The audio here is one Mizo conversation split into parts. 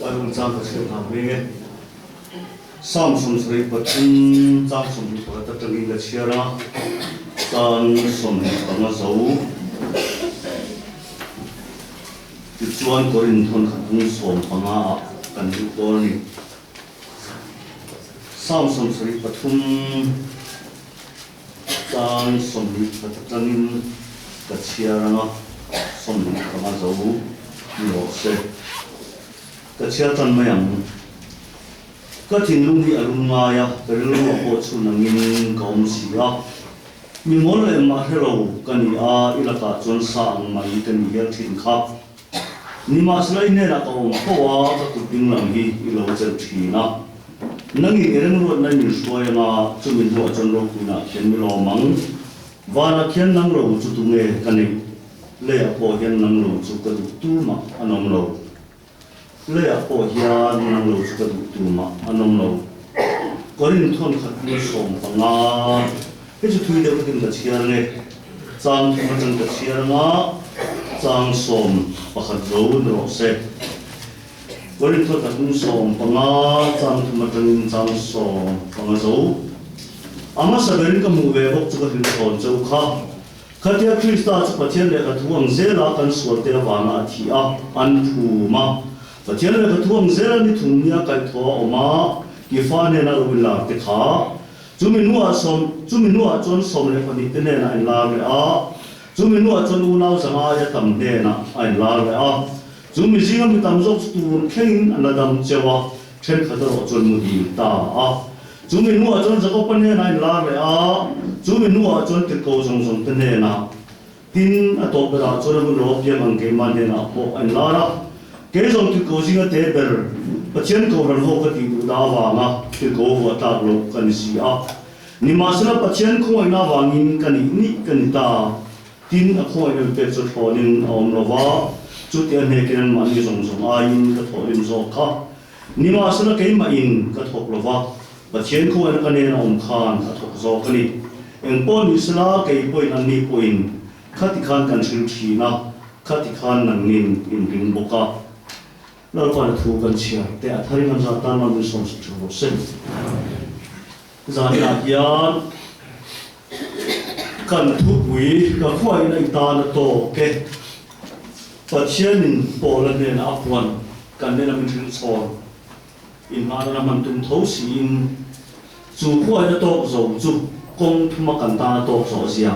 Bible chang ka chhiar nghal mai nge. Psalm 73 chang 21 atangin ka chhiar a, chang 25 zo. Tichuan Korinth thawnkhat hnung 15 ah kan duh dawn a ni. Psalm 73 Chang 21 atangin ka chhiar ang a, 25 zo ni rawh se. Ka chhiar tan mai ang. Ka thinlung hi a lum ngai a, ka rilru a pawh chhun angin ka awm si a. Mi mawl leh engmah hre lo ka ni a, i lakah chuan sa ang mai ka ni hial thin kha. Nimahsela i hnenah ka awm fo a, ka kut ding lam hi i lo chelh thin a. Nangin i remruatna i min hruai anga, chumi hnuah chuan ropuinah khian mi lawm ang. Vanah khian nang lo chu tunge ka neih? Leiah pawh hian nang lo chu ka duh tumah an awm lo. Leiah pawh hian nang lo chu ka duh tumah an awm lo. Korinth thawnkhat hmul 15, Hei chu thui deuh takin ka chhiar nge? Chang thum atang ka chhiar anga chang 11 zo ni rawh se. Korinth thawnkhat hmul 15, chang thum atangin chang 15 zo. A hmasa berin ka hmuh ve bawk chu ka hlimchhawn cheu kha. Khatia Krista chu Pathian lehkha thu ang zela kan sualte avanga a thih a, an phum a. Pathian lehkha thu ang zela ni thum nia kaihthawh a awm a, Kefa nena lo inlar te kha. Chumi hnuah sawm, chumi hnuah chuan 12 te hnenah a inlar leh a, chumi hnuah chuan unau zanga aia tam hnenah a inlar leh a. Chumi zinga mi tam zawk chu tur thlengin an la dam cheu a, thenkhat erawh chuan mu dil ta a. Chumi hnuah chuan Jakoba hnenah a inlar leh a, chumi hnuah chuan tirhkoh zawng zawng te hnenah. Tin, a tawp berah chuan a hun lo apiang ang keimah hnenah pawh a inlar a. Kei zawng tirhkoh zinga te ber, Pathian kohhran ho ka tih duh dah avanga tirhkoh vuah tlak loh ka ni si a. Nimahsela Pathian khawngaihna avangin ka nih nih ka ni ta. Tin, a khawngaihna mi pek chu thlawnin a awm lo va, chuti a hnekin anmahni zawng zawng aiin ka thawhrim zawk kha. Nimahsela keimahin ka thawk lo va, Pathian khawngaihna ka nen a awm khan a thawk zawk a ni. Eng pawh ni sela, kei pawhin anni pawhin khati khan kan hrilh thin a, khati khan nangnin in ring bawk a. Lalpa'n a thu kan chhiar teh a tharin an zah tan rawn min sawmsak thin rawh se. Zanah hian kan thupui ka khuain a i tan a tawk e. Pathianin Paula hnenah a puan kan hnena min hrilh chhawn inngahna hman tum tho siin chu khuain a tawk zo chu kawng thuma kan tan a tawk zawh zia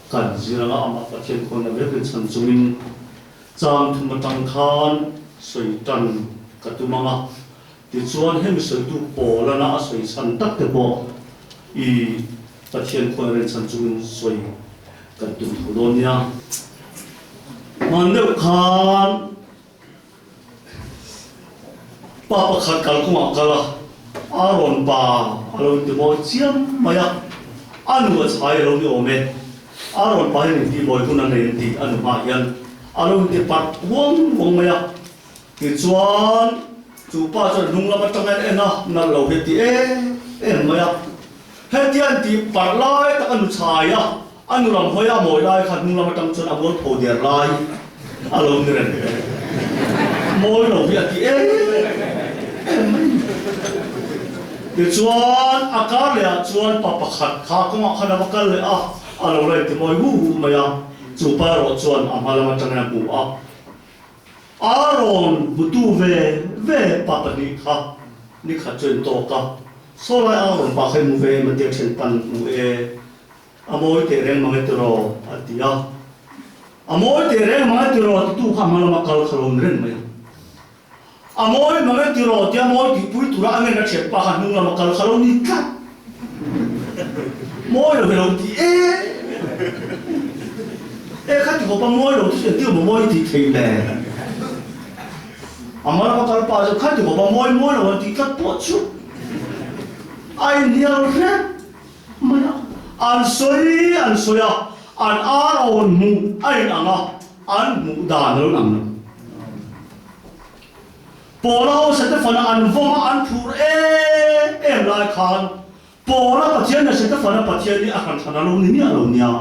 kan zir anga amah Pathian khawnna vekin chhan chungin chang thum atang khan sawi tan ka tum anga Tichuan, hemi sawitu Paulana a sawi chhan tak te pawh i Pathian khawi ren chhan chungin sawi kan tum tho dawn nia. Hman deuh khan pa pakhat kalkawngah kal a, Aaron pa a lo inti mawi chiam mai a, a nu a chhai a lo ni awm e. Aaron pa hian inti mawi hun a nei an tih a nu hmaah hian a lo inti parh huang huang mai a. Tichuan, chu pa chuan hnung lam atang en en a, nalh lo hi a ti em em mai a. Hetia an tih parh lai tak a nu chhai a, a nu lam hawi a mawi lai kha hnung lam atang chuan a mual pho der lai a lo ni reng. Mawi lo hi a ti em em mai. Tichuan, a kar leh ah chuan pa pakhat kha kawngah khan a va kal leh a, a lo la inti mawi hu hu mai a. Chu pa erawh chuan a hma lam atangin a hmu a. Aaron hmutu ve ve pa pahnih kha nikhat chu in tawk a, Saw lai Aaron pa kha i hmu ve em a tia then pan hmu e, a mawi teh reng mang e tiraw a ti a. A mawi teh reng mang e tiraw titu kha a hma lama kal kha lo ni reng mai a. A mawi mang e tiraw tia mawi tihpui tura a ngen a thian pa kha hnung lama kal kha lo ni tlat. Mawi lo hi lo ti e. E kha ti khawp a mawi lo chu engtin maw mawi tih theih le? A mal a kal pa chu kha ti khawp a mawi mawi lo an tih tlat pawh chu a inhnial hrep mai a. An sawi an sawi a, an ar awn hmuh a in ang a, an hmuh dan a lo in ang lo. Paula ho Setefana an vawm a, an phur em em lai khan Paula Pathian leh Setefana Pathian hi a hran hran a lo ni miah lo nia,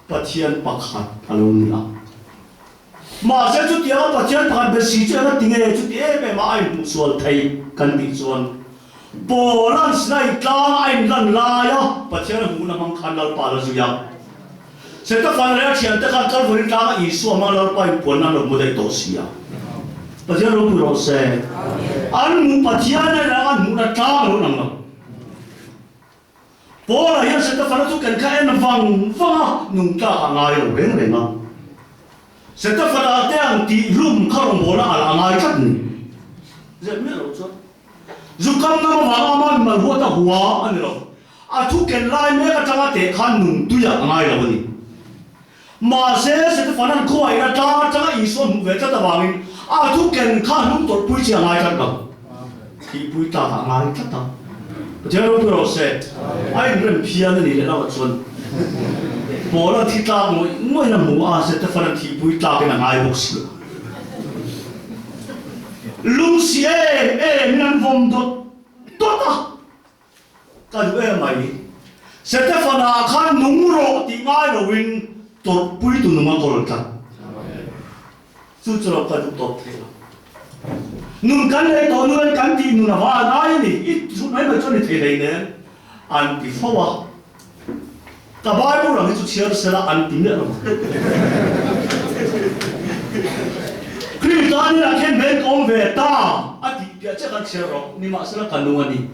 Pathian pakhat a lo ni a. Mahse chutianga Pathian pakhat be si chu eng a ti nge chuti em em a a inhmuhsual thei kan tih chuan Paula'n Sinai tlang a inlan laia Pathian a hmuhna hmang khan Lalpa la zui a. Setafana leh a thiante khan Kalvari tlanga Isua hmang Lalpa inpuanna an lo hmu daih tawh si a. Pathian ropui rawh se. An hmuh Pathian a inang an hmuhna tlang a lo nang lo. Paula hian Setafana chu ken kha en vang vang a, nung tlak a ngai lo reng reng a. Setafana te ang tih hlum kha rawngbawlna alh a ngai tlat ni. Zep miah lo chuan. Zu kam ngam avanga ama mimal huat a hua a ni lo. A thu ken lai mek atanga teh khan nung tuiah a ngai lo a ni. Mahse, Setefana'n khuaina tlang atanga Isua hmuh ve tlat avangin a thu ken kha hnung tawlhpui chi a ngai tlat lo. Thihpui tlakah a ngai tlat a. Pathian ropui rawh se. A inrem phian a nih leh lamah chuan Paula'n thi tlak ngawih ngawih in a hmu a, Setefana'n thihpui tlakin a ngai bawk si lo. Lung si em em in an vawm dawt dawt a. Ka duh em mai. Setefana khan nung rawh tih ngai loin tawrhpui tu nung a kawl tlat. Chu chu lo ka duh tawp thei lo. Nun kan lei tawh nuin kan tih nun a va a ngai a ni. I chhut mai mai chu a ni thei hleinem an ti fo a. Ka Bible ang hi chu chhiar sela an ti miah lo. Krista nih ah khen men ka awm ve ta a tih piah chiah khan chhiar rawh. Nimahsela ka nung a ni.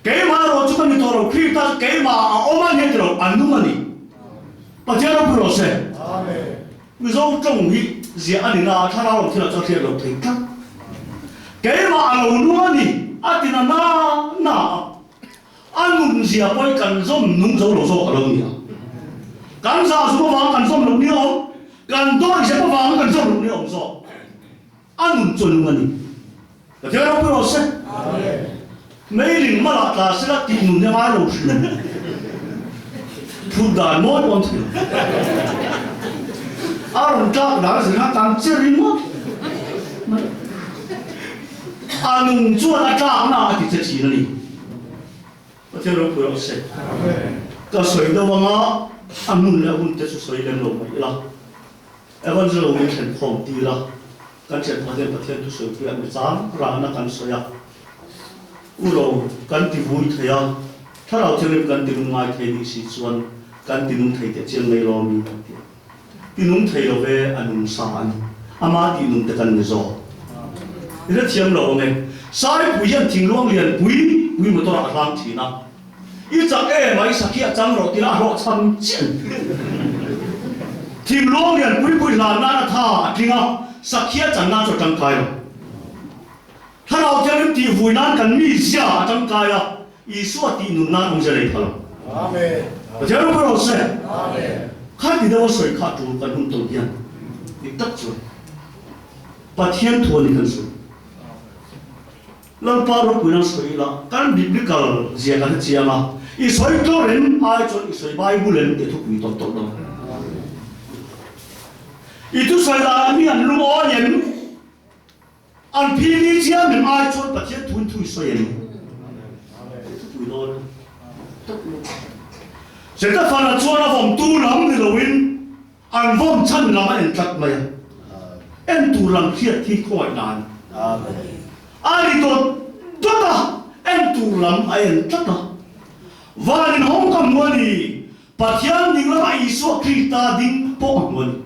Keimah erawh chu ka ni tawh lo, Krista chu keimah a awm a ni a ti lo, a nung a ni. Pathian ropui rawh se. Mizo tawng hi ziah a ni na a, thlarau lam thilah chuan hriat loh thei tlat. Keimah a lo nung a ni a ti na na na a, a nun zia pawh hi kan zawm nung zo lo zawk a lo ni a. Kan zah zum avanga kan zawm loh ni a awm, kan dawihzep avanga kan zawm loh ni a awm zawk. A nun chu a nung a ni. Pathian ropui rawh se. Meiling malah tla sela tih nun hi a ngai lo hrim. Phut dan mawi pawh an thei lo. A rawn tlak dan a zir khan tan che ringawt mai. A nung chuan a tlakna a ti che thin a ni. Pathian ropui rawh se. Ka sawi deuh anga a hmun leh a hun te chu sawi lem lo mai ila. Evangel lo in thlen khawm tir a, kan thian pahnih hian Pathian thu sawi pui a mi chang rahna kan sawi a, u lo kan ti vui thei a, Thlarau Thianghlim kan ti nung ngai thei nih si chuan kan ti nung thei teh chiang mai lo mi kan ti a. Ti nung thei lo ve a nung sa a ni. Ama tih nung te kan ni zawk. I hrethiam lo ang e. Saipui hian thingluang lian pui pui motor ah a hlang thin a. I chak em a, i sakhi a chang rawh tila a hlawhchham chiah ni. Thingluang lian pui pui hlan nan a tha a tling a, sakhi a chan nan chu a tangkai lo. Thlarau Thianghlim tih vui nan kan mi zia a tangkai a, Isua tih nun nan awmzia nei pha lo. Pathian ropui rawh se. Kha ti deuh a sawi kha a tul kan hun tawn hian dik tak chuan Pathian thu a ni kan sawi. Lalpa ropui nan sawi ila, kan biblical zia kan hre chiang a, i sawi tlawrin ai chuan i sawi Bible em tih thupui tawlh tawlh dawn. I thusawi danah mi an lungawi em? An phili chiam em ai chuan Pathian thuin thu i sawi em? Tih thupui dawn tawp lo. Setafana chuan a vawmtu lam ni loin An vawm chhan lam a en tlat mai a, en tur lam hriat hi khawngaih nan a ri dawt dawt a, en tur lam a en tlat a. Van in hawng ka hmu a ni, Pathian ding lama Isua Krista ding pawh ka hmu a ni.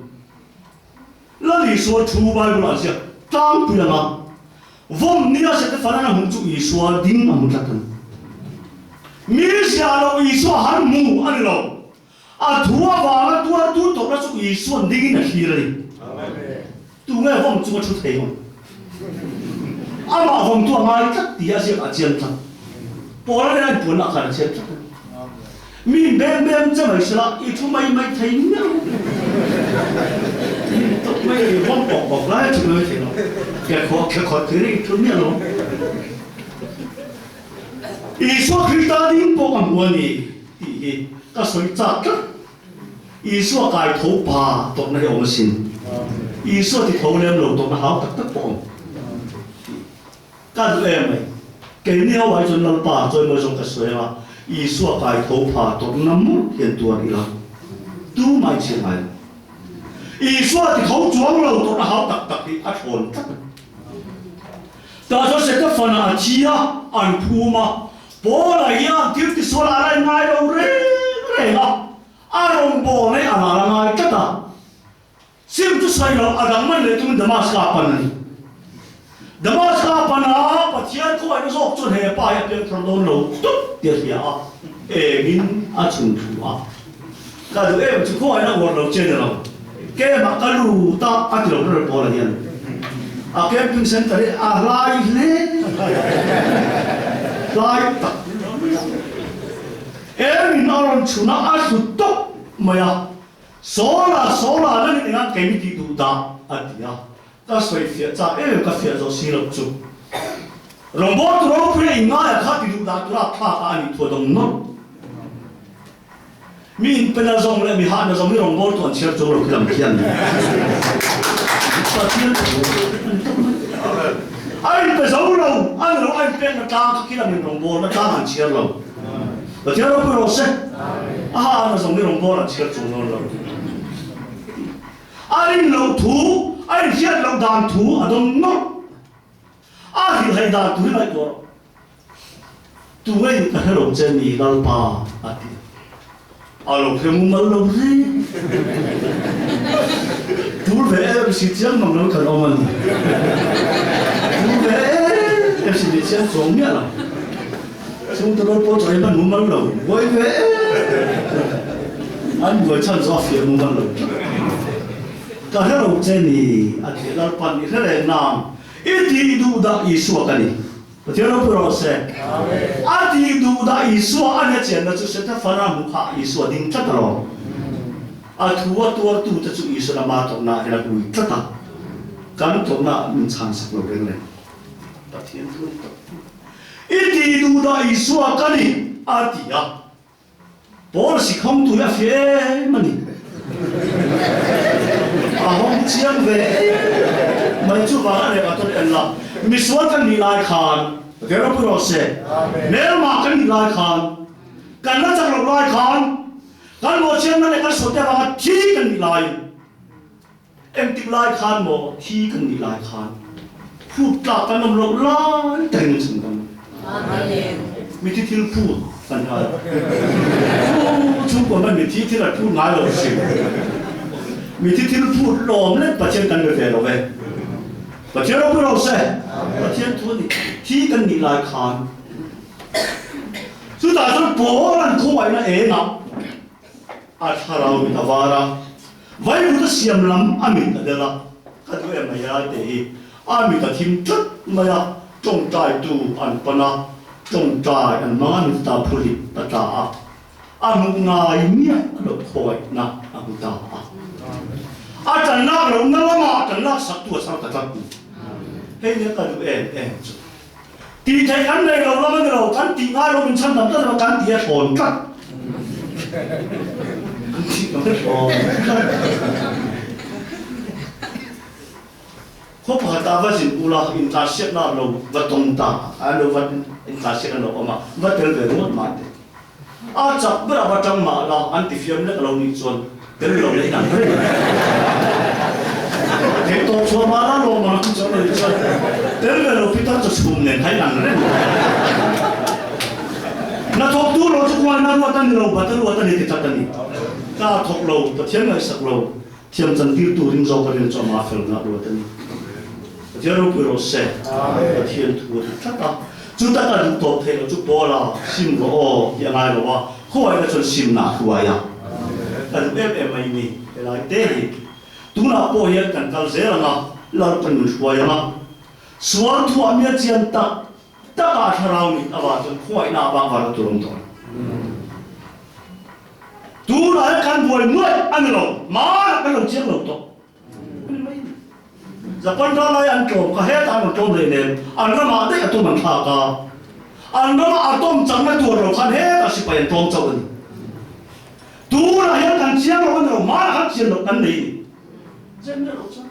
Lal Isua thu Bible ah ziak tlangpui anga vawm nia Setefana a hmuh chu Isua ding a hmu tlat a ni. Mi ziah loh Isua han hmu a ni lo. A thu avanga tuartu tawrhna chu Isua'n dingin a thlir a ni. Tunge vawm chunga thu thei ang? Amah vawmtu a ngai tlat tih a ziak a chiang tlat. Paula nen a inpuanna khan a chiang tlat a ni. Mi beng beng che mai sela i thu mai mai thei miah lo. Tawp mai i vawm pawk pawk lai a thu mai thei lo. Kekhaw kekhaw thir i thu miah lo. Isua Krista ding pawh a hmu a ni. Tih hi ka sawi chak tlat. Isua kai tho pa tawpna hi a awm asin. Isua ti tho lem lo tawpna hau tak tak pawh a awm. Tih ka duh em mai. Keini ho ai chuan Lalpa chawimawi zawng ka sawi anga Isua kai tho pha tawpna mawlh hian tuar ila tumah i chhiat ngai lo. Isua ti tho chuang lo tawrhna hau tak tak hi a thlawn tlat a ni. Tah chuan Setefana a thi a, an phum a, Paula hian thil tisual a la ngai lo reng reng a, a rawngbâwl nei a la ngai tlat a. Sim chu sawi loh a dang man leh tumin Damaska pan a ni. Damaska pana Pathian khawngaihna zawk chuan he pa hi a piang thar dawn lo tut tih a hria a, engin a chhun thu a. Ka duh em chu khawngaihna uar lo che ni lo, kemah ka lut a a ti lo ber Paula hian. A camping center hi a hlai hle hlai tak mai a. Engin a rawn chhun a, a hlut tawp mai a. Sawla, Sawla, nangin engah kei mi tih duh dah? a ti a. Ka sawi fiah chak em em ka fiah zawh si loh chu. Rawngbawltu ropui a inngaia kha ti duh dah tura thlak a anih thu a dawng nawlh. Mi inpena zawng leh mi hahna zawng hi rawngbawltu an chhiar chuang lo khi lam khian Pathian thu an tawk mai. A inpe zo lo, a ni lo, a inpekna tlang kha khi lamin rawngbawlna tlang an chhiar lo. Pathian ropui rawh se. A hahna zawng hi rawngbawlna an chhiar chuang dawn lo. A rin loh thu, a inhriat loh dan thu a dawng nawlh. A hrilhhaih dan thu hi ngaihtuah rawh. Tu nge nih ka hre lo che ni Lalpa a ti. A lo hre mumal lo hle. Tul ve em si chiang mang lo kan awm a ni. Tul ve em si ni chiang chuang miah lo. Chhungte rual pawh chawi hman mumal lo, buai ve em an buai chhan chu a fiah mumal lo tlat. Ka hre lo che ni a ti Lalpan i hre reng nang i tih duh dah Isua ka ni. Pathian ropui rawh se. A tih duh dah Isua a nia chianna chu Setefana hmu kha Isua ding tlat alawm. A thu a tuartu te chu Isua lama tawrhna hian a hui tlat a, kan tawrhna min chhan sak lo reng reng. Pathian thu a ni tawh. I tih duh dah Isua ka ni, a ti a. Paul sikhawng tui a fiah em a ni. A hawng chiang ve em mai chuvang a rek ah chuan en la, misual kan nih lai khan, Pathian ropui rawh se, hmelmah kan nih lai khan, kan la chak loh lai khan, kan mawhchianna leh kan sualte avanga thi kan nih laiin, Engtik lai khan maw thi kan nih lai khan phut tlak kan awm loh lai takin an chhan dam. Mithi thil phut kan ngai. Chu chhungkua hman mithi thil an phut ngai lo hrim. Mithi thil phut lawm lek Pathian kan be ve lo ve. Pathian ropui lo se. Pathian thu a ni. Thi kan nih lai khan chutah chuan Paul an khawngaihna engah a thlarau mit a var a. Vaivut a siam lam a mit a del a, ka duh em mai lai te hi a mit a thim tlat mai a, tawngtai tu an pan a, tawngtai an hmang a mit ta phulit a tla a, a hmuh ngai miah loh khawngaihna a hmu ta a, a tan lak lohna lamah tan lak sak tu a chhar ta tlat ni. Hei nia ka duh em em chu. Tih theih kan nei lo lam a ni lo, kan tih ngai lo min chhan dam tlat emaw kan tih a thlawn tlat. Kan tih kan thlawn tlat. Khaw pakhat ah va zin ula intlansiakna lo va tawng ta a lo va intlansiakna lo awm a, va tel ve ringawt mah teh. A chak ber a va tang mah la an ti fiam lek lo nih chuan tel lo leh in an reng. Thei tawp chhuah mah la lawm ang chu lo nih chuan tel ve lo pitar chaw chhum nen kha in an reng. Na thawk tu lo chu khuai na ruat a ni lo bat a ruat a ni ti tlat a ni. Ka thawk lo Pathian ngaihsak lo thiam chan tir turin zawk a rin chu amah fel na ruat a ni. Pathian ropui rawh se. Pathian thu a ti tlat a. Chu taka duh tawp theih loh chu Paula sim rawh aw tih a ngai lo a, khawngaihna chuan simna a hruai a. Ka duh em em mai ni helai te hi. Tunah pawh hian kan kal zel ang a, Lalpan min hruai ang a. Sual thuah mia chian tak taka a thlarau mit avang chuan khawngaihna avang var a tur awm tawh lo. Tunah hian kan buai nuaih a ni lo, mahna kan lo chiang lo tawh. Japan ral lai an tlawm kha hetah an rawn tlawm leh nen an ramah daih atom an thlak a, an rama atom chakna tuar lo khan hetah sipai an tlawm chauh a ni. Tunah hian kan chiang lo a ni lo, hmanah khan chian loh kan nei a ni. Chen deuh loh chuan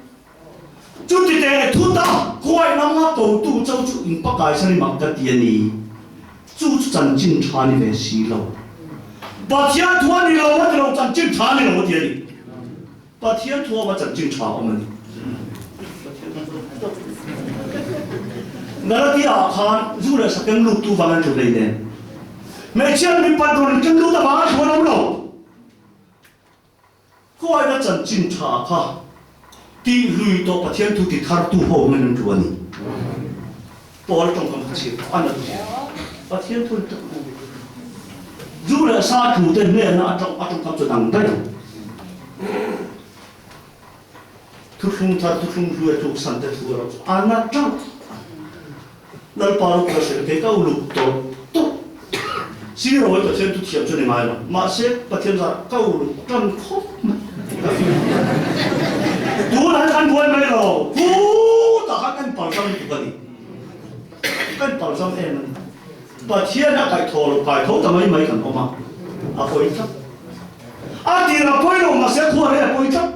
chuti teh thut a khuai lama kotu cho chu in pakai san i mak ka ti a ni. Chu chu chanchin tha ni ve si lo. Pathian thu a ni lo a ti lo, chanchin tha ni lo a ti a ni. Pathian thu awma chanchin tha awm a ni. Galatia ah khan zu leh sa keng lut tu vang an tlu hleinem. Hmeichhia mipat rawn keng lut avang a tlu an awm lo. Khuaina chanchin tha kha tih hlui tawh Pathian thu ti thar tu ho awmin an tlu a ni. Paul tawngkam kha chhir a na duh. Pathian thu an tawng a ni. Zu leh sa tlu te hnena a tawngkam chu dang daih ang. Thuthlung thar thuthlung hlui a tluk san te thu erawh chu a na tang. Lalpa ropui a hrilh kei ka uluk tawlh tawlh. Sir awi Pathian thu thiam chu ni ngai lo. Mahse Pathian zar ka uluk tan khawp mai. Ka fim. Tunah hian kan buai mai lo. Khutah khan kan palzam lutuk a ni. Kan palzam em a ni. Pathian a kaih thaw lo, kai tho ta mai mai kan awm a, a pawi tlat. A tir a pawi lo mahse khua rei a pawi tlat.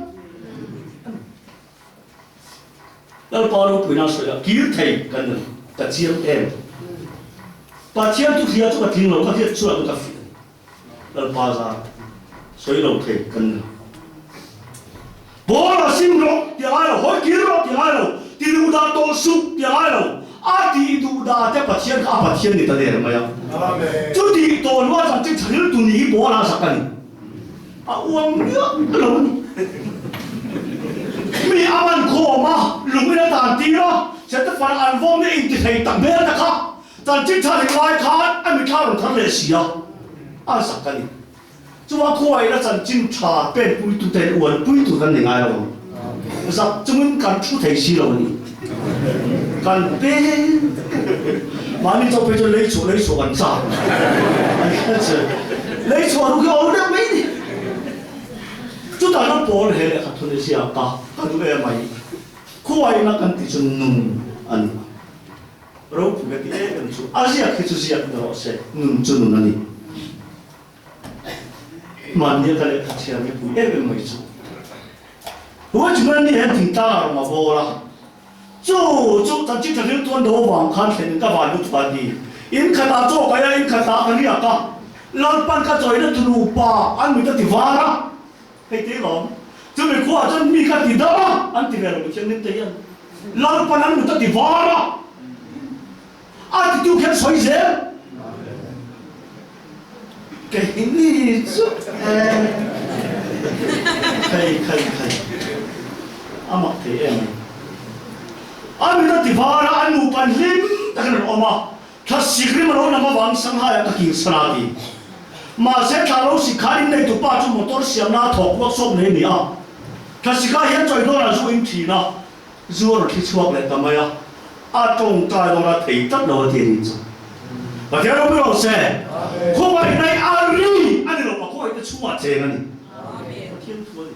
Lalpa ropuina sawi a kir thei kan ni ka chiang em. Pathian thu hria chu ka tling lo, ka hriat chuan ka fiah a ni. Lalpa zar sawi lo thei kan ni lo. Paul a sim rawh ti a ngai lo, hawi kir rawh ti a ngai lo, ti duh dah tawh suh ti a ngai lo, a tih duh dah te Pathian kha a Pathian ni ta der mai a. Chutih tawh hnuah chuan chi tha tu ni hi Paul a zak a ni. A uang miah lo a ni. Mi a man khawm a, lung in a tan tir a, Setefan an vawm leh intithei tak hmel ta kha chanchin tha ring lai khan a mithla rawn thar leh si a, a zak a ni. Chuvang khuaina chanchin tha penpuitu te uanpui tur kan nei ngai lo ang. Zak chungin kan thu thei si lo a ni. Kan peng mahni chauh phei chuan lei chhuah lei chhuah kan chak a ni a che. Lei chhuah ru khi a awm deuh mai ni. Chutah chuan Paul he lehkha thun i ziak a, ka duh em mai. Khuaina kan tih chu nun a ni. Ropui ka ti em em chu a ziak hi chu ziak ni rawh se, nun chu nun a ni. Mahnia ka lehkha chhiar mipui em em mai chu Watchman ni hian thingtlang a rawn a bawl a, chu chu chanchin tha riltu an do avang khan thlen in ka van lut a ti. In khatah chaw kai a, in khatah ka riak a, Lalpan ka chawina tunu pa an mit a ti var a, hei te lawm, chumi khuaah chuan mi ka ti dam a, an ti ve lo Pathian te hian Lalpan an mit a ti var a, a titu khian sawi zel. Keini chu Khai khai khai a mak thei em mai. A mit a ti var a, a nupan hlim takin an awm a, thla sik rim a lo nam avang Shanghai ah ka kir chhan a ti. Mahse thla lo sik khan inneitu pa chu motor siamna a thawk workshop nei a ni a, thla sik ah hian chawi dawn ah zu in thin a, Zu a rawn thli chhuak leh ta mai a, a tawngtai dawn a thei tlat lo a ti a ni chu. Pathian ropui rawh se. Khuaih nai a ri a ni lo, a khuaih te chhungah cheng a ni. Pathian thu a ni.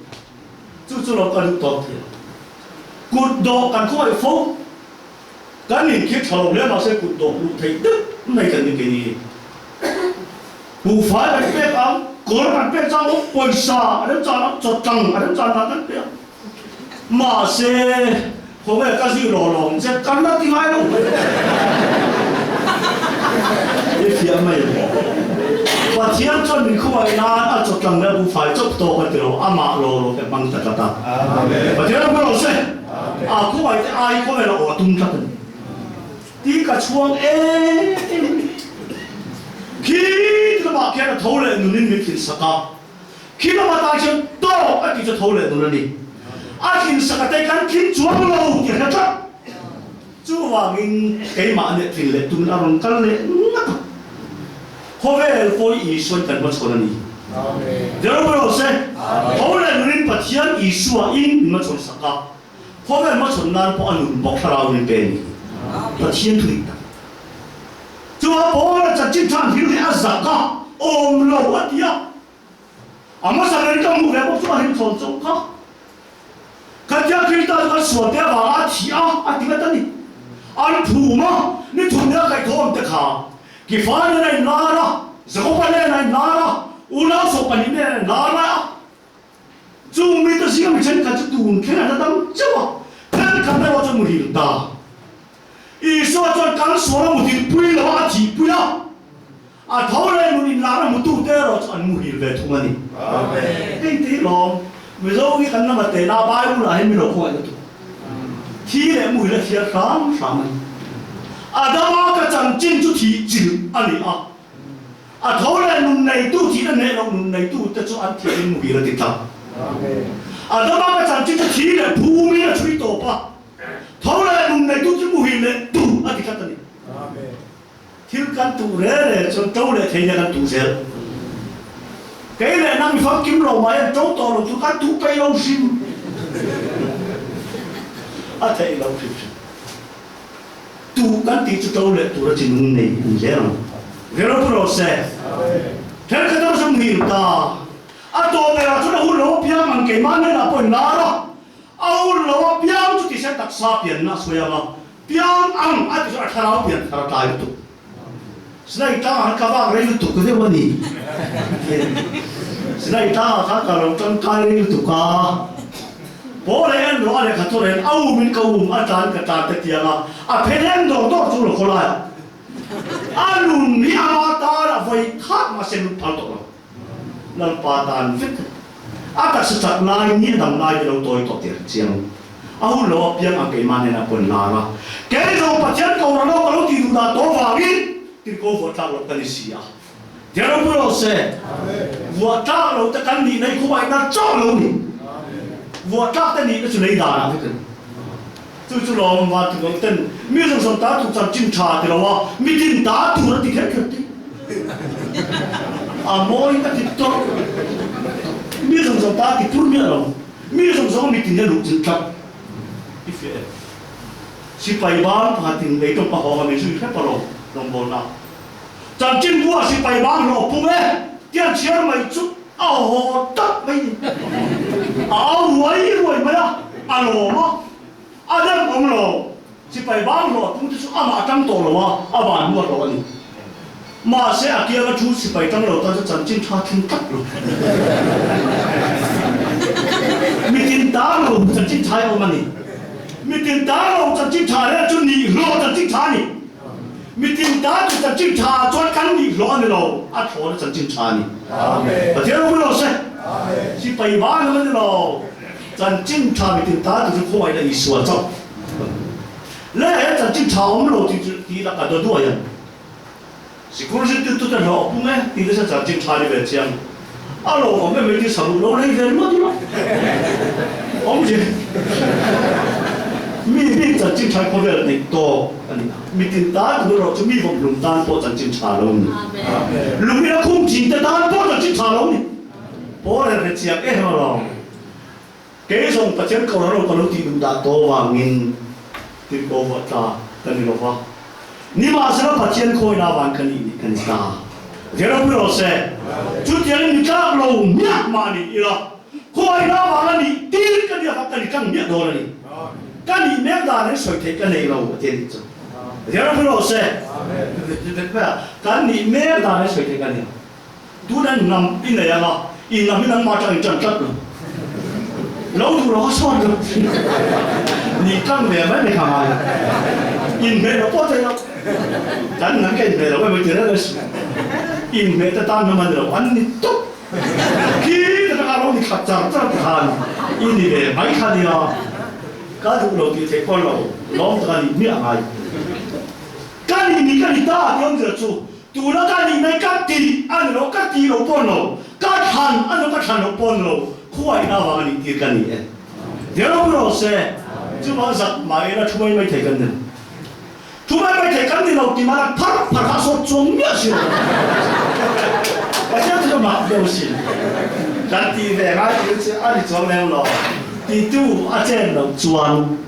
Chu chu lo ka duh tawp thei a. Kut dawh kan khuaih fo. Kan inkhir tha lo hle mahse kut dawh luh theih deuh mai kan ni keini. Buhfai kan pek ang, kawr kan pek chang ang, pawisa a remchan ang, chawtlang a remchan dan kan pe ang. Mahse, khawnge ka zir lo lawm che kan la ti ngai lo. I fiah mai ang. Pathian chuan min khawngaih nan a chawtlang leh a buhfai chawp tawk a ti lo, amah lo lo te hmang ta tlat a. Pathian a hmu lo se, a khawngaih te ai khawvel a aw a tum tlat a ni. Ti ka chhuang em em a ni. Khi ti lamah khian a tho leh nunin min thinsak a. Khi lam atan chuan tawk a tih chu tho leh nun a ni. A tlin sak a te kan tlin chuang lo tih a hre tlat. Chuvangin keimah nih tlin leh tumin a rawn kal leh ngat a. Khawvel pawi Isuain kan hmachhawn a ni. Zero rawh se. Tho leh nunin Pathian Isua in min hmachhawn sak a. Khawvel hmachhawn nan pawh a nun bawk thlarau min pe a ni. Pathian thu dik tak. Chuvang Paula chanchin than hil hi a zak a, awm lo a ti a. A hmasa ber ka hmuh ve bawk chu a hlimchhawn chauh kha. Khatia Krista chu kan sual te avanga a thih a, a ti ngat a ni. An phum a, ni thum nia kaihthawm te kha Kifa nen a inlar a, Jakoba nen a inlar a, unau 12 nen a inlar lai a. Chung mite zinga mi thenkhat chu tun thleng an la dam chauh a, thenkhat erawh chuan muhil ta. Isua chuan kan sual a muhil pui lo a, a thih pui a, a tho leh nun inlar a hmutute erawh chu an muhil ve thung a ni. Hei te hi lawm. Mizo hi kan lama teh na Bible ah hian min lo khawngaih lutuk. Thi leh muhil a thiar hram hram a ni. Adama ka chanchin chu thih chilh a ni a. A tho leh nun neitu thih a hneh loh nun neitu te chu an thiah in muhil a ti tlat. Adama ka chanchin chu thi leh phumin a chhui tawp a. Tho leh nun neitu chu muhil leh tu a ti tlat a ni. Thil kan tuh re re chuan to leh thei nia kan tuh zel. Kei leh nang mi famkim lo mai an to tawh lo chu kan tuh peih lo hrim. A theih lo hrim hrim. Tuh kan tih chu to leh tur a chi nung nei an zel ang. Vero pu rawh se. Thenkhat erawh chu muhil ta. A tawh berah chuan a hun lo apiang ang keimah hnenah pawh in lar a. A hun lo apiang chu tise taksa pianna a sawi ang a. Piang ang a ti chu a thlarau pian thar a tlai lutuk. Sinai tlangah khan ka vak rei lutuk deuh a ni. Sinai tlangah khan ka lo tangkai rei lutuk a. Pawl leh en rawh a lehkha thawr hian a um in ka um a tlan ka tlan te tiang a, a phen eng dawr dawr chu lo khaw lai a. A nun hi ama tan a vawi khat mahse lut phal tawh lo. Lalpa tan vek a taksa chak lai ni a dam lai te lo tawi tawh tih a chiang. A hun lo apiang ang keimah hnenah pawh in lar a, kei zawng Pathian ko rang lo ka lo tih duh dah tawh vangin tirko vuah tlak loh ka ni si a. Tia ropui rawh se. Vuah tlak lo te kan nihna hi khuaih na chauh lo ni. Vuah tlak te nihna chu lei danah vek a ni. Chu chu lawm van ti lo ten mi zawng zawng ta tur chanchin tha ti lo a, mi tin ta tur a ti kher kher ti. A mawi ka ti tawrh. Mi zawng zawng ta ti pur miah lo. Mi zawng zawng mi tin a luh chilh tlat. I fiah em? Sipai ban pakhatin lei tawng pahawng a min zui hrep alawm rawngbawlna. Chanchin buah sipai ban hlawh pung e ti an chhiar mai chu a haw tak mai ni. A au ruai ruai mai a, a lawm a, a dem awm lo. Sipai ban hlawh pung te chu amah tang tawh lo a, a van hmuat lo a ni. Mahse a kianga thu sipai tang lo tan chu chanchin tha thleng tlat lo. Mitin tang lo chanchin tha hi a awm a ni. Mitin tang lo chanchin tha reng chu nihlawh chanchin tha a ni. Mitin tan chu chanchin tha chuan kan nihlawh a ni lo, a thlawhna chanchin tha a ni. Pathian ropui lo se. Sipai ban a ni lo. Chanchin tha mitin tan chu khawngaihna Isua chauh. Le he chanchin tha awm lo tih chu tih la ka daw duai ang. Sikul zirtirtu te hlawh a pung e tih te chuan chanchin tha ni ve chiang. A lo awm em mai tih saruh lo rei ve ringawt ila awm zir. Mi bik chanchin tha hi khawvel neih tawk a ni a. Mitin tan tur erawh chu mi vawmhlum tan pawh chanchin tha lo ni. Lungin a khum thin te tan pawh chanchin tha lo ni. Pawl her hre chiang em alawm. Kei zawng Pathian kohhran ho ka lo tih duh dah tawh vangin tirhkoh vuah tla ka ni lo va. Nimahsela Pathian khawina avang ka nih nih ka ni ta. Ropui rawh se. Chutiangin mi tlak lo hmiah mah ni ila, khawina avanga nih tir ka nih avang ka ni tlang hmiah dawn a ni. Ka nih mek dan hi sawi theih ka nei lo a ti a nih chu. Ropui rawh se. Kan nih mek dan hi sawi theih ka nei lo. Tuna hnam i nei anga i hnam hi nangmah atang i tan tlat lo. Lo duh lo a sawn lo. Nih tlang ve mai mai kha ngai. Inhmeh lo pawh thei lo. Kan hnam ka inhmeh lo emaw ti reng a si. Inhmeh te tan hnam a ni lo. An ni tawp. Khi te taka lo ni khat char char te khan i ni ve mai kha nia. Ka duh lo tih theih pawh lo. Lawm taka nih hmiah ngai. Ka nih ni ka ni ta tih awmzia chu Tuna ka nih mai ka ti a ni lo, ka ti lo pawn lo, ka thlan a ni lo, ka thlan lo pawn lo, khuaihna avang a nih tir ka ni e. Deuh rawh se, chuvang zak mah ila thu mai mai thei kan ni lo. Thu mai mai thei kan ni lo ti mahla phar phar kha a sawt chuang miah si lo. Pathian chu ka mah deuh si. Kan ti ve ngai tir che a ni chuang lem lo. Titu a chen loh chuan.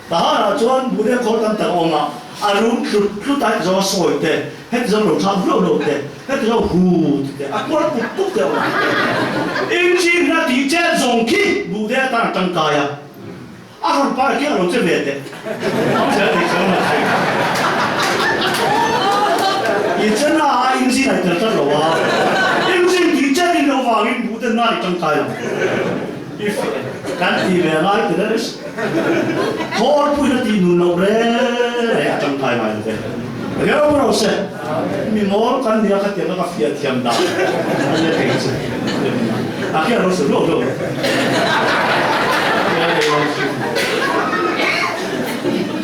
Tahanah chuan Buddha khawl tam tak a awm a, a rum tlut tlut a, heti zawng a sawi te, heti zawng lo thlam hluah hluah te, heti zawng hu ti te, a kual pup pup te a awm a. Inchhirna tih chet zawng khi Buddha atan a tangkai a, a rawn par khi a lo che ve teh. Amse a thei chuang lo thei. I chena a inchhir a i tel tlat lo a, inchhir tih chet in loh vangin Buddha nan i tangkai lo. I kan ti ve lai ti reng si. Khawl puina tih nun loh re re a tangkai ngai lo ve. Reu ro se. Mi mawl kan nia kha tiang a ka fiah thiam dan a nia thei chu. A khian lo sawi hlauh hlauh.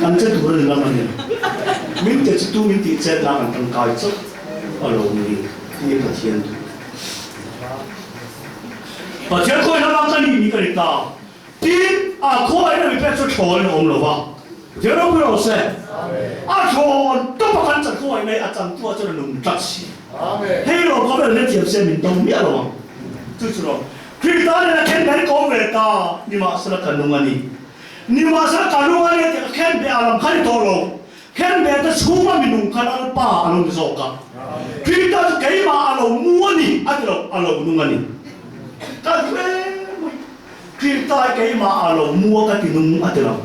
Kan che tur a ni lam a ni. Min te chu tu min tih chet nan an tangkai chauh a lo ni tih Pathian thu. Pathian khawi lamah ka nih ni ka ni ta. Tin, a khawi na mi pek chu thlawn in a awm lo va. Pathian ropui rawh se. A thlawn tawp a kan chan khawi mai a chantu ah chuan a nung tlat si. Hei lo khawvel hle thiam se min dawng miah lo ang. Chu chu rawh. Krista nen a khen kan kawm ve ta, nimahsela ka nung a ni. Nimahsela ka nung a ni a tih ka khen ve a lam kha ni tawh lo. Khen ve te chhunga mi nung kha Lalpa a lo ni zawk a. Krista chu keimah a lo mu a ni a ti lo, a lo nung a ni. Ka duh em mai. Krista hi keimah a lo mu a ka ti nung a ti lo.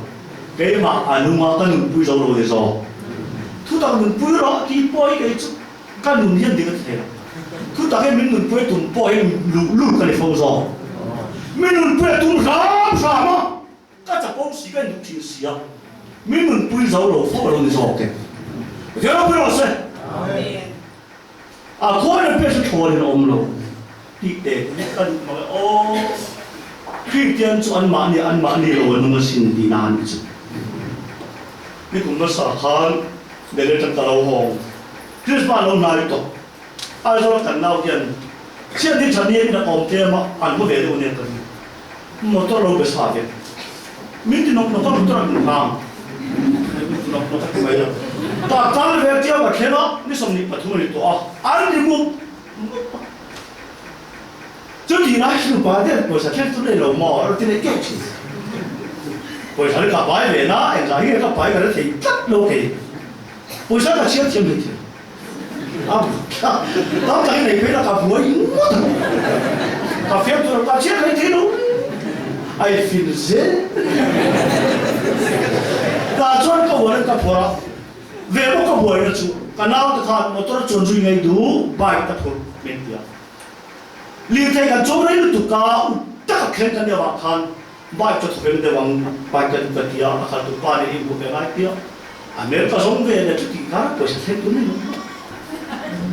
Keimah a nung a ka nunpui zo lo ni zawk. Thutak nunpui rawh tih pawh hi kei chu ka nun hian dik a ti thei lo. Thutak hi min nunpui tum pawh hi luh lut ka ni fo zawk. Mi nunpui a tum hram hram a, ka chapo si ka induh thin si a, min nunpui zo lo fo a lo ni zawk e. Pathian ropui rawh se. A khawi na pek chu thlawn in a awm lo tih te hi ka duh mang e aw. Kristian chu anmahni anmahni lo a nung asin tih na a nih chu. Nikum hmasa khan Delhi atang ka lo hawng. Christmas lo hnai tawh. Aizawl kan nau hian chhiat ni tha nia in a awm tlem a, an hmu ve deuh ania ka ring. Motor lo be sa ve. Min ti nawk nawk a, motor a min hlang. Min ti nawk nawk a ti mai lo. Ka kal ve tia ka thleng a, ni 23 a ni tawh a, an ri mup mup a. Chutih lai chu nupa te pawisa thleng chu nei lo maw a rawn ti leh keuh thin. Pawisa hi ka pai ve na, engzah hi nge ka pai ka hre thei tlat lo kei. Pawisa ka chhiar thiam thei thei. A tam takin nei phei la ka buai ngawt ang. Ka fiam tur ka chhiar thei thei lo. A i fin zel. Tah chuan ka uar in ka phawrh a, ve bawk ka buaina chu ka naute khan motor a chuan zui ngei duh bike ta phur min ti a. Lirthei kan chawm rei lutuk a, u taka thleng kan nih avang khan bike ka thawk em deuh ang, bike ka duh ka ti a, a khaltu pa nen inhmuh ve ngai piah. A hmel ka zawng ve leh chuti kara pawisa thleng tur ni lo maw?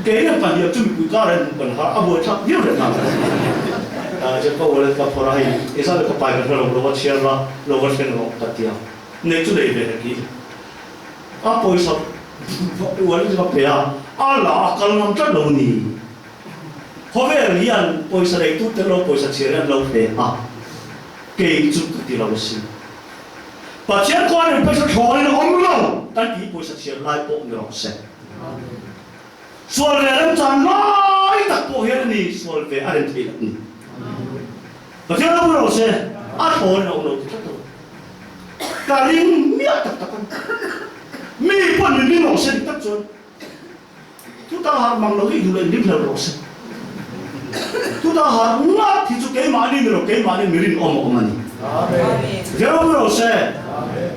Kei leh pahnih chu mipui kara in hmuh kan har, a buaithlak viau leh nghal. Chuan ka wallet ka phawrh a, hei engzah leh ka pai ka hre lo, lo va chhiar la, lo va thleng rawh ka ti a, nei chu nei ve hek i. A pawisa wallet chu ka pe a, a la a kal ngam tlat lo ni. Khawvel hian pawisa neitu tel lo pawisa chhiar hi an lo hle a, kei chu ka ti lo asin. Pathian khuanin pawisa thlawnin a awm lo kan tih pawisa chhiar lai pawh ni rawh se. Sual ve remchan lai tak pawh hian a ni sual ve a rem thei loh ni. Pathian lo rawh se, a thlawnin a awm lo ti tlat lo. Ka ring miah tak tak a ni. Mi pawh min ring rawh se dik tak chuan. Chutah harh mang lo hi duh leh lim hlauh rawh se. Chutah harh ngat hi chu keimahni ni lo, keimahni mi rinawm a awm a ni. Zero pu rawh se.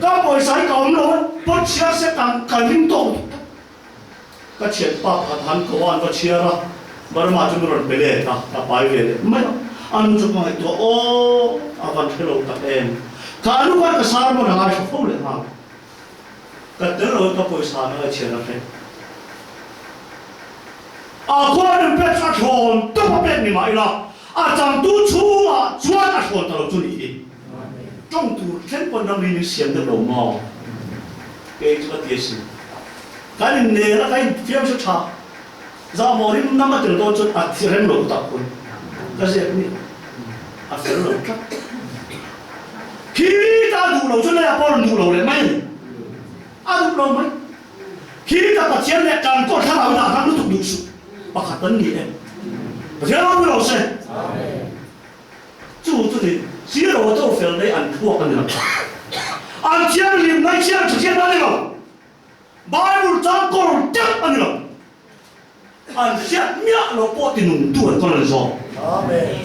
Ka pawisa hi ka awm lo a, pawt chhiar se kan ka ring tawk lutuk tak. Ka thianpa pakhat han ko a, an va chhiar a, Burma chu min rawn pe let a, ka pai ve leh mai a. A nu chu ka ngaihtuah, Aw, a van hre lo tak em. Kha nu khan ka sermon a ngaithla fo leh nghal. Ka tel lo in ka pawisa na ka chhiar a hreh. A khuanin pek chu a thlawn tawp a pek ni mah ila, a changtu chhungah chuan a thlawn ta lo chu nih hi. Tawng tur thleng pawn ramri min siam deuh lo maw? Kei chu ka ti asin. Kan innel a, ka infiam hre tha. Zahmawh rim nam a tel dawn chuan a thi rem lo tak pawn ka ziak ni a fel lo tlat. Khi ta duh lo chu lei a pawn duh lo leh mai a ni. A duh lo mai. Khi ta Pathian leh kan pawh thlarau dah hlang lutuk duh suh. Pakhat an ni e. Pathian ropui lo se. Chu chu ni zero a to fel nei an thluak a ni lo. An thianghlim nai chiang tha thian a ni lo. Bible chang kawr deuh a ni lo. An hriat miah lo pawh ti nung tu an kawl a ni zawk.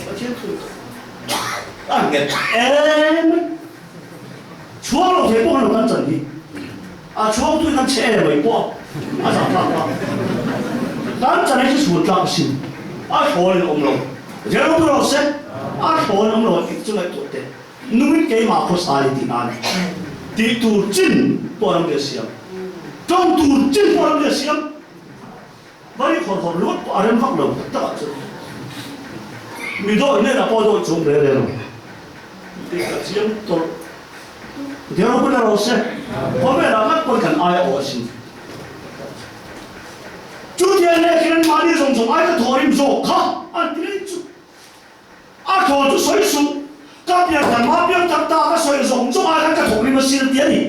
Pathian thu a nghet em mai. Chhuang lo thei pawh kan lo kan chan hi. A chhuang tu hi kan che em mai pawh a zah tlak a. Kan chan hi chu chhun tlak asin. A thlawn in a awm lo. Pathian ropui rawh se. A thlawn in awm lo a tih chu ngaihtuah teh. Nungin keimah khawsa i tih nan tih tur chin pawh ram ria siam, tawng tur chin pawh ram ria siam, vai khawr khawr ringawt pawh a rem vak lo tak tak ah chuan. Mi dawih hnenah pawh dawih chhung rel rel lo. Tih ka chiang tawlh. Pathian ropui rawh se. Khawvelah ngat pawn kan ai a awh asin. Chutiang leh khian mahni zawng zawng ai ka thawhrim zawk kha an ti reng chu. A thaw chu sawi suh. Ka pian than hma piang tak ta ka sawi zawng zawng ai khan ka thawhrim asin a ti a ni.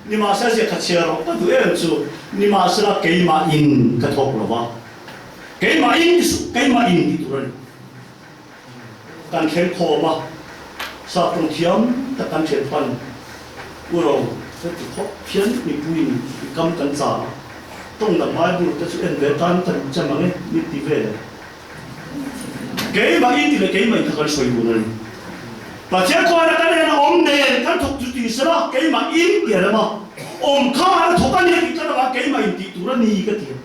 Nimahsela ziak kha chhiar rawh ka duh em chu. Nimahsela keimah in ka thawk lo va. Keimah in ti suh, keimah in ti tur a ni. Kan thleng khawm a, sap tawng thiam tak kan thian pan U Ro heti khawp phian mipuiin i kam kan chang a, tawng dang Bible te chu en ve tan ka duh che mang e min ti vel e. Keimah in ti leh keimah in kha kan sawi dun a ni. Pathian khuaina kan en a awm nen kan thawk chu ti sela keimah in ti a rem a, awm khan a thawk a ni tih tlat avang keimah in tih tur a ni ka ti a.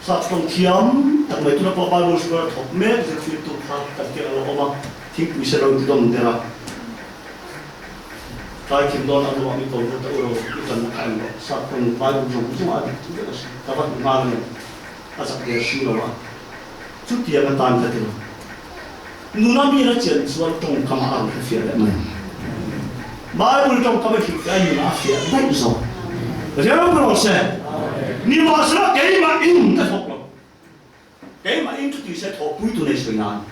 Sap tawng thiam tak mai tuna pawh Bible school a thawk mek zirtirtu kha kan keng a lo awm a, thingpui se lo ti dawm der a. Tlai thim dawn a ruah mi ko lut a uro i tanna kha eng rawh. Sap tawng Bible zawng zawng a dik chu vek a si. Ka va hmu nghal nen a zak der si lo a. Chutiang atan ka ti lo. Nuna mi la chian chuan tawngkam a rawn hrefiah leh mai. Bible tawngkam a hrilhfiah a nunah a fiah daih zawk. Pathian ropui rawh se. Nimahsela keimah in ka thawk lo. Keimah in chu tise thawhpui tu nei sawi nan.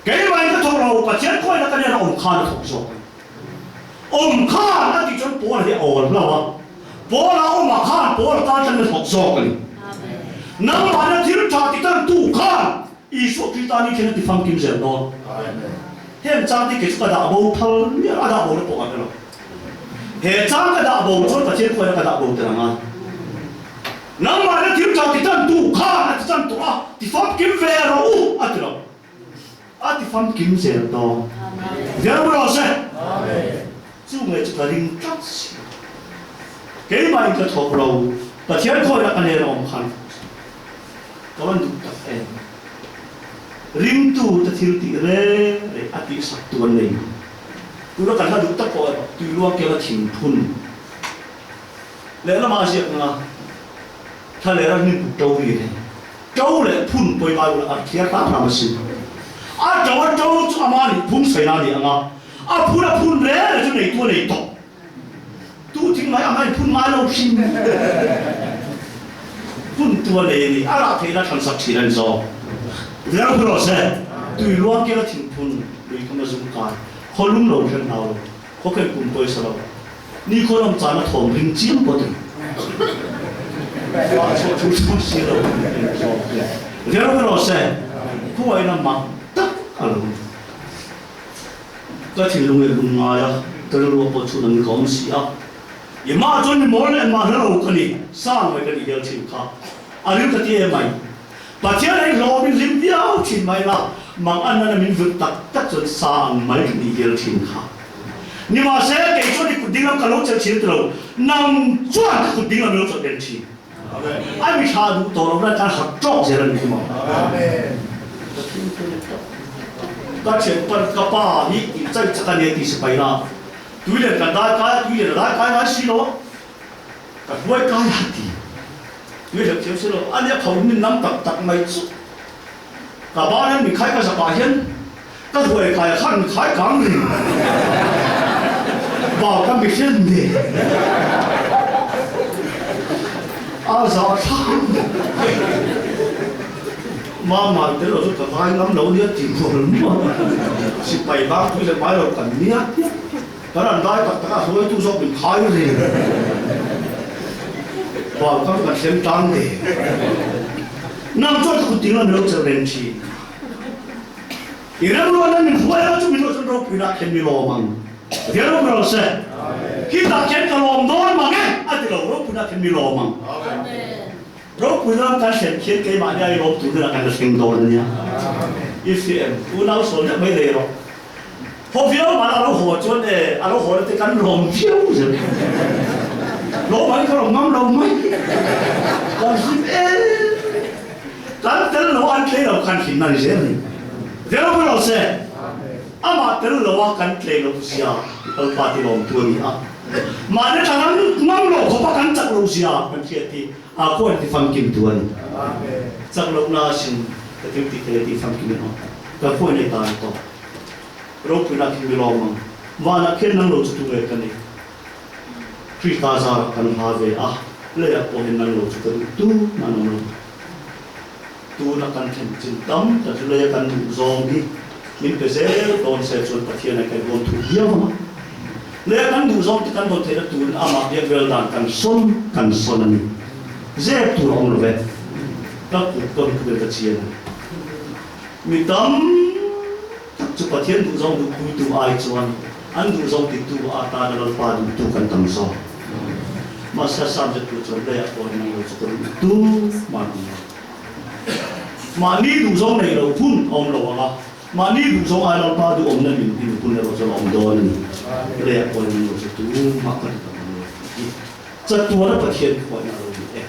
Keimah in ka thawk lo, Pathian khawiah ka nen a awm khan a thawk zawk a ni. Awm khan a tih chuan Paula hi a awl hlo a, Paula awmah khan Paula tan chuan a thawk zawk a ni. Nangmahna thil tha ti tan tu khan Isua Krista ni khin a ti famkim zel dawn. Heng chang te kei chu ka dah bo phal miah a dah bo na pawh ka hre lo. He chang ka dah bo chuan Pathian khuaina ka dah bo tel anga. Nangmahna thil tha ti tan tu khan a ti tan tawh a, ti famkim ve rawh u a ti lo. A ti famkim zel dawn. Zel rawh se. Chu nge chu ka ring tlat si lo. Keimah in ka thawk lo, Pathian khuaina ka nen a awm khan. Ka van duh tak em? Ringtu te thil tih reng reng a tihsak tu an nei. Tuna kan hla duh tak pawh erawh tuiluang kela thing phun lehlamah a ziak nanga thla leh ram hnim put to ri reng. To leh phun pawi Bible a thiar hram hram asin. A to a to chu ama nih phung saina a ni ang a, a phun a phun reng reng chu neitu a nei tawh. Tu thing mai ang a inphun ngai lo hrim. Phun tu a nei a ni. A rah theihna thlan sak thin a ni zawk. Reu rawh se. Tui luang kela thingphun lui kha ma zum kai. Khaw lum lo hrem hau lo. Khaw khen kum pawisa lo. Ni khaw lam cana thawm ring chiam pawh ti. Mah chhuah thu thu si lo. Reu rawh se. Khuaina mak tak a lo ni. Ka thinlung leh lung ngai a, ka rilru a pawh chhun ang in ka awm si a. I mah chuan mi mawl leh mah hre lo ka ni, sang mai ka nih hial thin kha. A ril ka ti em mai. Pathian ei hlawm in hlim viau thin mai la, mang an nana min vut tak tak chuan sa ang mai ka nih hial thin kha. Nimahse, kei chuan i kut dinglam ka lo chelh thin ti lo, nang chuan ka kut dinglam i lo chawlh den thin. A mi tha duh tawh lo na kan hat tawk zel a ni maw? Ka thianpan ka pa hi in chai chak a nia ti sipai la, tui len kan dai kai a, tui len a dai kai ngai si lo a, ka hnuai kai a ti. Tui hleuh thiam si lo, a nia kho min nam tak tak mai chu. Ka ban hian min khai ka zakah hian ka hnuai kai khan min khai kang ring. Bau ka mi hriat nen a zah thlak. Mama tel lo chu ka ngai ngam lo nia ti mual mual. Sipai bang pui leh mai lo kan nia. Kan an dai tak tak a hruaitu zawk min khai reng. Bau kam kan thleng tlang ve. Nang chuan ka kut ding a milo chelh reng thin. I remruatna min hruai lo chu milo chuan ropuina ah khen mi lawm ang. Pathian ropui rawh se. Khitah khian ka lawm dawn mang e a ti lo, ropuina ah khen mi lawm ang. Ropuina lam kan thlen khian keimahni a i lawm tur hunah kan la thleng dawn a nia. I hria em? Unau sawn deuh mai nei rawh. Haw viau mahla a lo haw chuan e, a lo haw na te kan lawm viau zel. Lawm ang ka lawm ngam lo mai. Kan hlim em. Kan tel lo an tlei lo kan hlimna ni zel ni. Viau pawh lo se. Amah tel lo a kan tlei lo zia Lalpa ti lawm tu a ni a. Mahni tla ngam ngam lo khawpa kan chak lo zia kan hriat hi a khawi ti famkim tu a ni. Chak lohna a sin. Ka thil tih theih a tih famkim in aw. Ka khawi nei ta ni tawh. Ropuina khi mi lawm ang. Vanah khian nang lo chu tu nge ka ni? Krista zarah kan hla ve a, leiah pawh hian nang lo chu ka duh tu mah an awm lo. Tuna kan thlen chin tam tak chu leia kan duh zawng hi min pe zel dawn se chuan Pathian a kan huam thu viau ang a. Leia kan duh zawng te kan dawn theihna turin amah biak vel dan kan sawn kan sawn a ni. Zep tur a awm lo ve. Ka kut ka mi khawvel ka chian a ni. Mi tam tak chu Pathian duh zawng duhpuitu ai chuan an duh zawng titu atana Lalpa duhtu kan tam zawk. Mahse a sam zettu chuan leiah pawh hian ang lo chu ka duh tu mah an awm lo. Mahni duh zawng nei lo hun a awm lo ang a, mahni duh zawng ai Lalpa duhawmna min hnim hun erawh chuan a awm dawn a ni. Leiah pawh hian ang lo chu tu mah ka duh ang lo tih hi chatuana Pathian khuaina a lo ni e.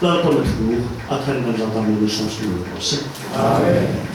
Lalpawn a thu a than kan zat a, Monu Samson lo rawh se. Amen.